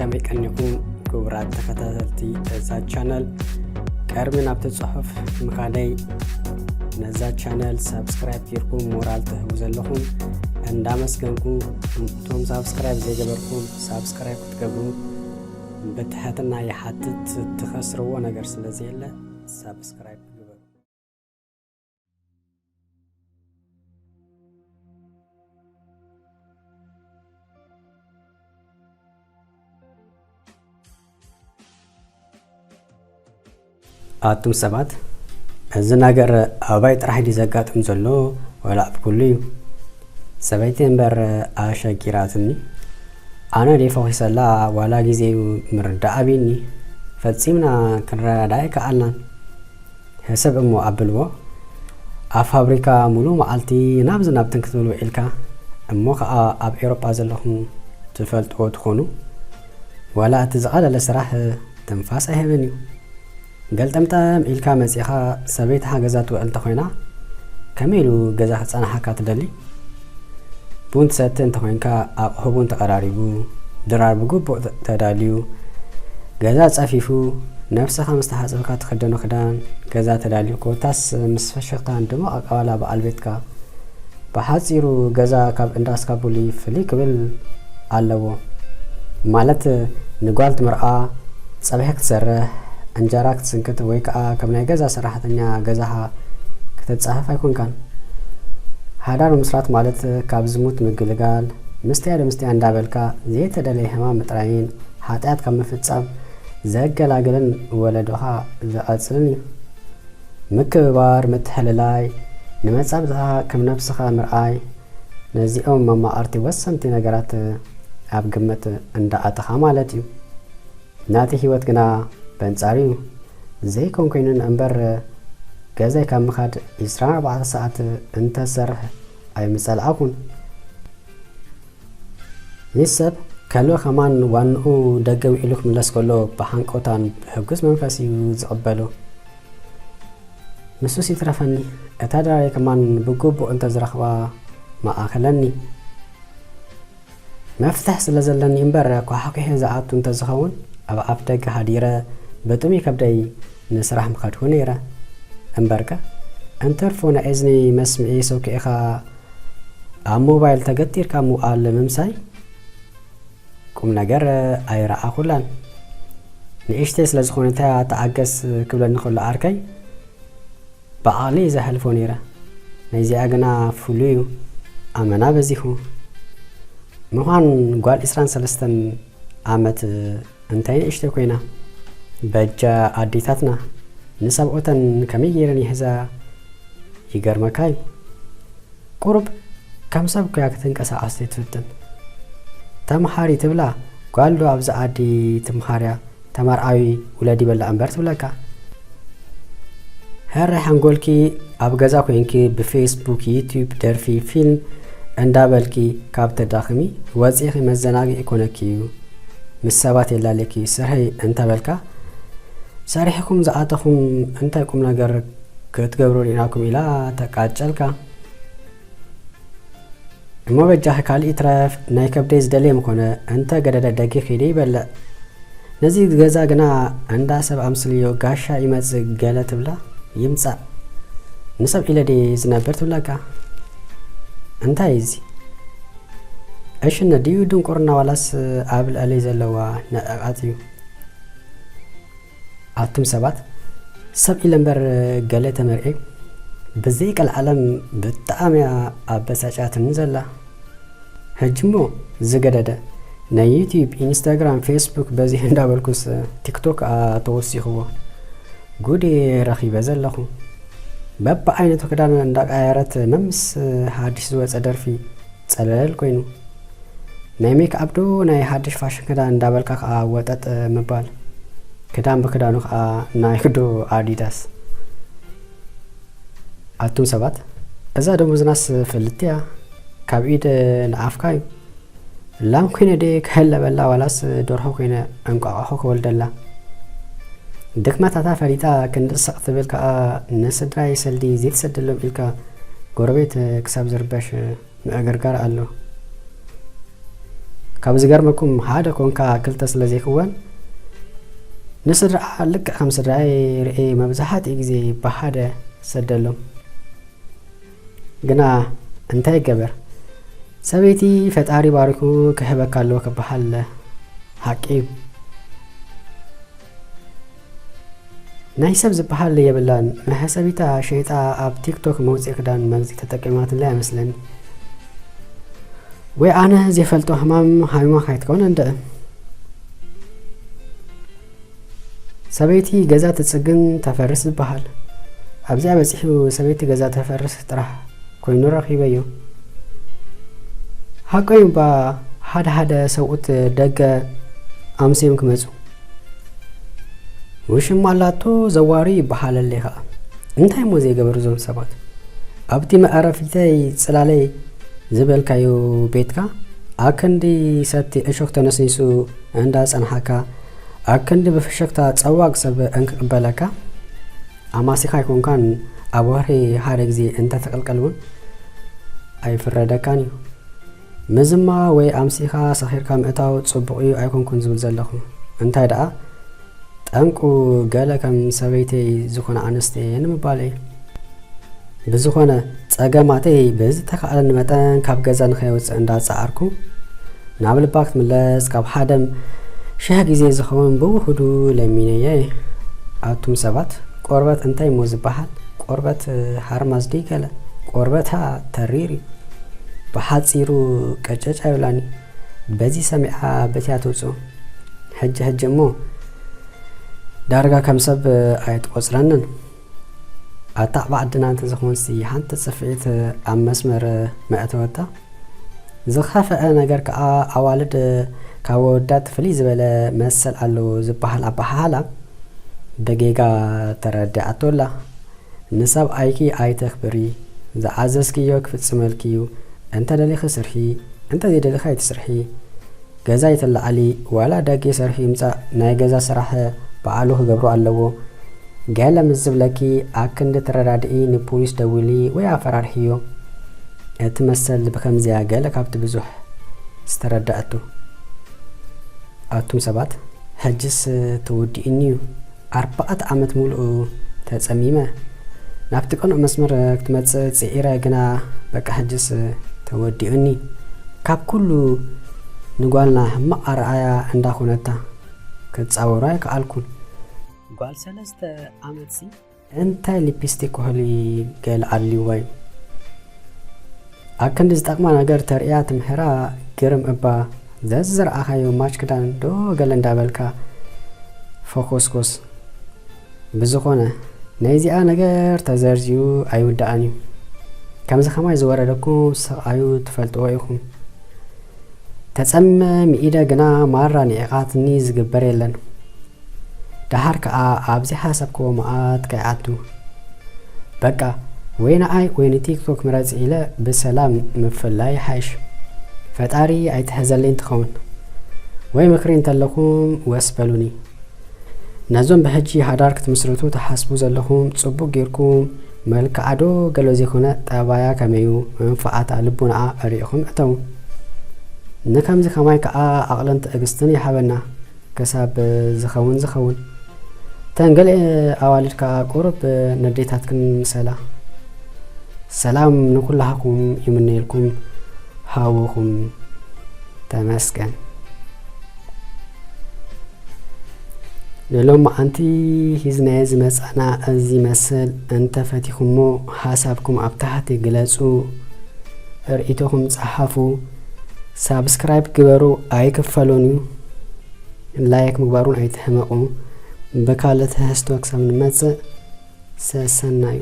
ከመይ ቀኒኹም ክቡራት ተኸታተልቲ እዛ ቻነል? ቀርቢ ናብቲ ጽሑፍ ምኻደይ ነዛ ቻነል ሳብስክራይብ ጌርኩም ሞራል ትህቡ ዘለኹም እንዳመስገንኩ፣ እቶም ሳብስክራይብ ዘይገበርኩም ሳብስክራይብ ክትገብሩ ብትሕትና ይሓትት። ትኸስርዎ ነገር ስለ ዘየለ ሳብስክራይብ ግበሩ። ኣቱም ሰባት፣ እዚ ነገር ኣባይ ጥራሕ ድዩ ዘጋጥም ዘሎ ዋላ ኣብ ኩሉ እዩ? ሰበይቲ እምበር ኣሸጊራትኒ። ኣነ ደይ ፈኺሰላ ዋላ ግዜ እዩ ምርዳእ ኣብይኒ። ፈጺምና ክንረዳዳእ ኣይከኣልናን። ሕሰብ እሞ ኣብልዎ፣ ኣብ ፋብሪካ ሙሉእ መዓልቲ ናብዚ ናብትን ክትብል ውዒልካ፣ እሞ ኸኣ ኣብ ኤውሮጳ ዘለኹም ትፈልጥዎ ትኾኑ፣ ዋላ እቲ ዝቐለለ ስራሕ ትንፋስ ኣይህብን እዩ። ገልጠምጠም ኢልካ መጺኻ ሰበይትኻ ገዛ ትውዕል እንተኾይና፣ ከመይ ኢሉ ገዛ ክጸናሓካ ትደሊ? ቡን ትሰቲ እንተኾይንካ ኣቕሑ ቡን ተቐራሪቡ፣ ድራር ብግቡእ ተ-፣ ተዳልዩ፣ ገዛ ጸፊፉ፣ ነብስኻ ምስ ተሓጽብካ ትኽደኖ ክዳን ገዛ ተዳልዩ፣ ኮታስ ምስ ፍሽኽታን ድሙቕ ኣቀባብላ በዓል ቤትካ። ብሓጺሩ ገዛ ካብ እንዳ እስካቡሊ ፍልይ ክብል ኣለዎ። ማለት ንጓል ትምርዓ፣ ጸብሒ ክትሰርሕ፣ እንጀራ ክትስንክት ወይ ከኣ ከም ናይ ገዛ ሰራሕተኛ ገዛኻ ክትጻፈፍ ኣይኮንካን። ሓዳር ምስራት ማለት ካብ ዝሙት ምግልጋል፣ ምስትያ ዶ ምስትያ እንዳበልካ ዘይተደለየ ሕማም ምጥራይን ሓጢኣት ካብ ምፍጻም ዘገላግልን ወለዶኻ ዘቐጽልን እዩ። ምክብባር፣ ምትሕልላይ፣ ንመጻብትኻ ከም ነብስኻ ምርኣይ፣ ነዚኦም መማቕርቲ ወሰንቲ ነገራት ኣብ ግምት እንዳኣተኻ ማለት እዩ። ናተይ ህይወት ግና በንጻሩ እዩ። ዘይኮን ኮይኑ እምበር ገዛይ ካብ ምኻድ ዕስራን ኣርባዕተን ሰዓት እንተሰርሕ ኣይምጸልኣኩን። ምስ ሰብ ከልቢ ከማን ዋንኡ ደገ ውዒሉ ክምለስ ከሎ ብሃንቀውታን ብሕጉስ መንፈስ እዩ ዝቕበሎ። ንሱስ ይትረፈኒ፣ እታ ድራረይ ከማን ብግቡእ እንተዝረኽባ መኣኸለኒ። መፍትሕ ስለ ዘለኒ እምበር ኳሓኲሐ ዝኣቱ እንተዝኸውን ኣብ ኣፍ ደገ ሃዲረ ብጥሙይ ከብደይ ንስራሕ ምኸድኩ ነይረ። እምበርከ እንተርፎ ናይ እዝኒ መስምዒ ሰኪዕካ ኣብ ሞባይል ተገቲርካ ምውዓል ምምሳይ ቁም ነገር ኣይረኣኹላን። ንእሽተይ ስለ ዝኾነት እያ ተዓገስ ክብለኒ ከሎ ዓርከይ ብዓቕሊ እየ ዘሕልፎ ነይረ። ናይዚኣ ግና ፍሉይ እዩ። ኣመና በዚሑ። ምዃን ጓል ዕስራን ሰለስተን ዓመት እንታይ ንእሽተይ ኮይና። በጃ ኣዴታትና ንሰብኦተን ከመይ ገይረን ይሕዛ ይገርመካ እዩ። ቁሩብ ከም ሰብ ኮያ ክትንቀሳቐስ ዘይትፍትን። ተምሃሪ ትብላ ጓል ዶ ኣብዛ ዓዲ ትምሃር እያ? ተመርዓዊ ውለዲ በላ እምበር ትብለካ። ሕራይ ሓንጎልኪ ኣብ ገዛ ኮይንኪ ብፌስቡክ፣ ዩትዩብ፣ ደርፊ፣ ፊልም እንዳበልኪ ካብ ተዳኽሚ ወፂእኺ መዘናግዒ ኮነኪ እዩ። ምስ ሰባት የላልየኪ ስርሒ እንተበልካ ሰሪሕኩም ዝኣተኹም እንታይ ቁም ነገር ክትገብሩ ርኢናኩም ኢላ ተቃጨልካ። እሞ በጃኺ ካልእ ይትረፍ ናይ ከብደይ ዝደልየ ምኾነ እንተ ገደደ ደጊ ኺደ ይበልዕ። ነዚ ገዛ ግና እንዳ ሰብ ኣምስልዮ ጋሻ ይመጽእ ገለ ትብላ ይምጻእ። ንሰብ ኢለ ድየ ዝነብር ትብለካ። እንታይ እዚ? ዕሽነት ድዩ ድንቁርና ዋላስ ኣብ ልዕለይ ዘለዋ ንዕቐት እዩ? ኣቱም ሰባት ሰብ ኢለ እምበር ገለ ተመርዕዩ ብዘይ ቀልዓለም ብጣዕሚ እያ ኣበሳጫትኒ ዘላ። ሕጂ እሞ ዝገደደ ናይ ዩትዩብ፣ ኢንስታግራም፣ ፌስቡክ በዚሑ እንዳበልኩስ ቲክቶክ ከኣ ተወሲኽዎ። ጉድ እየ ረኺበ ዘለኹ። በብዓይነቱ ክዳን እንዳቀያየረት መምስ ሓድሽ ዝወጸ ደርፊ ጸለል ኮይኑ። ናይ ሜክኣፕ ዶ ናይ ሓድሽ ፋሽን ክዳን እንዳበልካ ከኣ ወጠጥ ምባል። ክዳን ብክዳኑ ከኣ ናይክ ዶ ኣዲዳስ። ኣቱም ሰባት እዛ ደሞዝናስ ፍልጥቲ እያ። ካብ ኢድ ንኣፍካ እዩ። ላም ኮይነ ድየ ክሕለበላ ዋላስ ደርሆ ኮይነ እንቋቑሖ ክወልደላ? ድኽመታታ ፈሊጣ ክንዲ ስቕ ትብል ከኣ ንስድራይ ሰልዲ ዘይትሰደሎም ኢልካ ጎረቤት ክሳብ ዝርበሽ ምዕግርጋር ኣሎ። ካብ ዝገርመኩም ሓደ ኮንካ ክልተ ስለ ዘይክወን ንስድራኣ ልክዕ ከም ስድራይ ርእየ መብዛሕትኡ ግዜ ብሓደ ሰደሎም። ግና እንታይ ይገበር፣ ሰበይቲ ፈጣሪ ባሪኩ ክህበካ ኣለዎ ክበሃል ሓቂ እዩ። ናይ ሰብ ዝበሃል የብላን። መሕሰቢታ ሸይጣ ኣብ ቲክቶክ መውፅኢ ክዳን መግዚ ተጠቂማትላ ይመስለኒ። ወይ ኣነ ዘይፈልጦ ሕማም ሃይማ ካይትከውን እንደ ሰበይቲ ገዛ ትፅግን ተፈርስ ዝበሃል ኣብዚኣ በፂሑ። ሰበይቲ ገዛ ተፈርስ ጥራሕ ኮይኑ ረኺበዮ። ሓቆይ እባ ሓደ ሓደ ሰብኡት ደገ ኣምስዮም ክመፁ ውሽማ ኣላቶ ዘዋሪ ይበሃለለይ ከዓ። እንታይ እሞ ዘይገበሩ እዞም ሰባት? ኣብቲ መዕረፊተይ ፅላለይ ዝበልካዮ ቤትካ ኣክንዲ ሰቲ እሾክ ተነስኒሱ እንዳፀንሓካ ኣክንዲ ብፍሸክታ ፀዋቅ ሰብ እንክቅበለካ ኣማሲኻ ኣይኮንካን ኣብ ወርሒ ሓደ ግዜ እንተትቅልቀል እውን ኣይፍረደካን እዩ። ምዝማ ወይ ኣምሲኻ ሰኺርካ ምእታው ጽቡቕ እዩ ኣይኮንኩን ዝብል ዘለኹ። እንታይ ደኣ ጠንቁ ገለ ከም ሰበይተይ ዝኾነ ኣንስቲ እየ ንምባለይ። ብዝኾነ ጸገማተይ ብዝተኻእለኒ መጠን ካብ ገዛ ንኸይወጽእ እንዳጸዓርኩ ናብ ልባ ክትምለስ ካብ ሓደም ሽሕ ግዜ ዝኸውን ብውሑዱ ለሚነየ። ኣቱም ሰባት ቆርበት እንታይ እሞ ዝበሃል? ቆርበት ሃርማዝ ድዩ ገለ? ቆርበታ ተሪር እዩ። ብሓጺሩ ቀጨጭ ኣይብላኒ። በዚ ሰሚዓ በቲያ ትውፅኡ። ሕጂ ሕጂ እሞ ዳርጋ ከም ሰብ ኣይትቆፅረንን። ኣታ ዓባ ዓድና እንተዝኾንሲ ሓንቲ ፅፍዒት ኣብ መስመር መእተወታ። ዝኸፍአ ነገር ከዓ ኣዋልድ ካብ ኣወዳት ፍልይ ዝበለ መሰል ኣለዎ ዝበሃል ኣበሃህላ ብጌጋ ተረዲኣቶ ኣላ። ንሰብኣይኪ ኣይተኽብሪ፣ ዝኣዘዝክዮ ክፍፅመልኪ እዩ። እንተ ደሊኺ ስርሒ፣ እንተ ዘይደሊኺ ኣይትስርሒ። ገዛ ይተለዓሊ ዋላ ደገ ሰርሑ ይምፃእ ናይ ገዛ ስራሕ ባዕሉ ክገብሮ ኣለዎ። ገለ ምስ ዝብለኪ ኣክንዲ ትረዳድኢ ንፖሊስ ደውሊ ወይ ኣፈራርሕዮ። እቲ መሰል ብከምዚያ ገለ ካብቲ ብዙሕ ዝተረዳእቱ። ኣቱም ሰባት ሕጅስ ተወዲኡኒ እዩ። ኣርባዕተ ዓመት ሙሉእ ተጸሚመ ናብቲ ቅኑዕ መስመር ክትመጽእ ጽዒረ፣ ግና በቃ ሕጅስ ተወዲኡኒ። ካብ ኩሉ ንጓልና ሕማቕ ኣርኣያ እንዳኾነታ ክትጻወሮ ኣይከኣልኩን። ጓል ሰለስተ ዓመትሲ እንታይ ሊፕስቲክ ኮህሊ ገለ ኣድልይዋ እዩ። ኣብ ክንዲ ዝጠቕማ ነገር ተርእያ ትምህራ ግርም እባ ዘዝረኣኻዮ ማች ክዳን ዶ ገለ እንዳበልካ ፈኾስኮስ። ብዝኾነ ናይዚኣ ነገር ተዘርዚሩ ኣይውዳእን እዩ። ከምዚ ከማይ ዝወረደኩም ስቓዩ ትፈልጥዎ ኢኹም። ተጸሚመ ምኢደ ግና ማራ ንዒቓትኒ ዝግበር የለን። ደሓር ከኣ ኣብዚ ሓሰብክዎ መኣት ከይኣቱ። በቃ ወይ ንዓይ ወይ ንቲክቶክ ምረጽ ኢለ ብሰላም ምፍላይ ይሓይሽ። ፈጣሪ ኣይትሕዘለይ እንትኸውን። ወይ ምኽሪ እንተለኹም ወስ በሉኒ። ነዞም ብሕጂ ሓዳር ክትምስርቱ ትሓስቡ ዘለኹም ጽቡቕ ጌርኩም መልክዓ ዶ ገለ ዘይኮነ ጠባያ ከመዩ መንፍዓታ ልቦናኣ ርኢኹም እተዉ። ንከምዚ ከማይ ከኣ ዓቕልን ትዕግስትን ይሃበና። ክሳብ ዝኸውን ዝኸውን። እተን ገለ ኣዋልድ ከኣ ቁሩብ ነዴታትክን ምሰላ። ሰላም ንኩላህኩም ይምነየልኩም። ሃወኹም ተመስገን። ንሎማዓንቲ ሒዝናዮ ዝመጻና እዚ ይመስል። እንተፈቲኹሞ ሓሳብኩም ኣብ ታሕቲ ግለጹ። ርእይቶኹም ጸሓፉ። ሳብስክራይብ ግበሩ፣ ኣይክፈሎን እዩ። ላይክ ምግባሩን ኣይትሕመቑ። ብካልእ ትሕዝቶ ክሳብ ንመጽእ ሰሰናዩ።